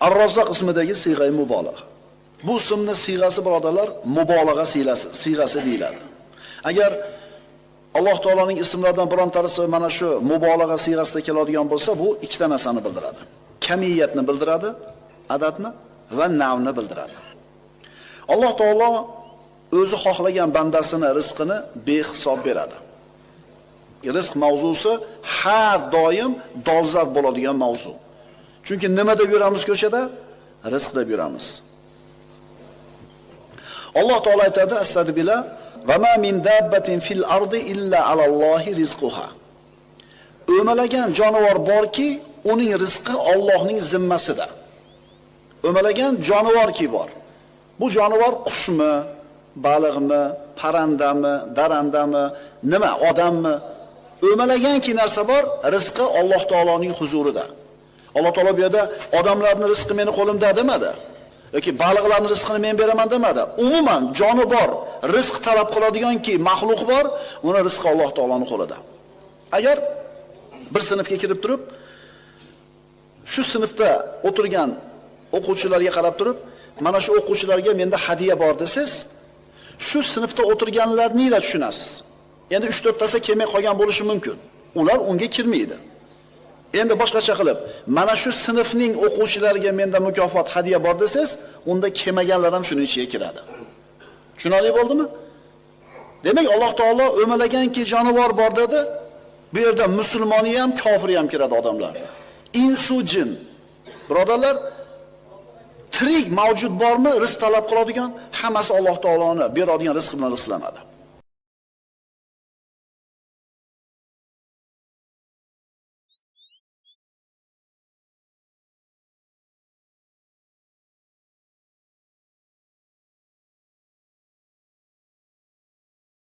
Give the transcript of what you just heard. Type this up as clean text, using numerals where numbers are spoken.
Ar-Razzoq ismidagi siyg'ai mubolag'a. Bu ismning siyg'asi, birodarlar, mubolag'a siyg'asi deyiladi. Agar Alloh taoloning ismlaridan birontasi mana shu mubolag'a siyg'asida keladigan bo'lsa, bu ikkita narsani bildiradi. Kamiyatni bildiradi, adadni va navni bildiradi. Alloh taolo o'zi xohlagan bandasini rizqini behisob beradi. Rizq mavzusi har doim dolzarb bo'ladigan mavzu. Chunki nima deb yuramiz ko'chada? Rizq deb yuramiz. Alloh taolo aytadi, astagfirullah, va ma min dabbatin fil ardi illa alallohi rizquha. O'malagan jonivor borki, uning rizqi Allohning zimmasida. O'malagan jonivorki bor. Bu jonivor qushmi, baliqmi, parrandami, darandami, nima, odammi? O'malaganki narsa bor, rizqi Alloh taoloning huzurida. Alloh taolo bu yerda odamlarning rizqi meni qo'limda demadi. Yoki baliqlarning rizqini men beraman demadi. Umuman joni bor, rizq talab qiladiganki maxluq bor, uni rizqi Alloh taoloning qo'lida. Agar bir sinfga kirib turib, shu sinfda o'tirgan o'quvchilarga qarab turib, mana shu o'quvchilarga menda hadiya bor desangiz, shu sinfda o'tirganlarni tushunasiz. Endi 3-4 tasi kelmay qolgan bo'lishi mumkin. Ular unga kirmaydi. Endi boshqacha qilib, mana shu sinfning o'quvchilariga menda mukofot hadiya bor desangiz, unda kelmaganlar ham shuning ichiga kiradi. Tushunarli bo'ldimi? Demak, Alloh taolo o'malaganki jonivor bor dedi. Bu yerda musulmoni ham, kofiri ham kiradi odamlar. Insu jin. Birodarlar, tirik mavjud bormi, rizq talab qiladigan, hammasi Alloh taoloni beradigan rizqi bilan rizqlanadi.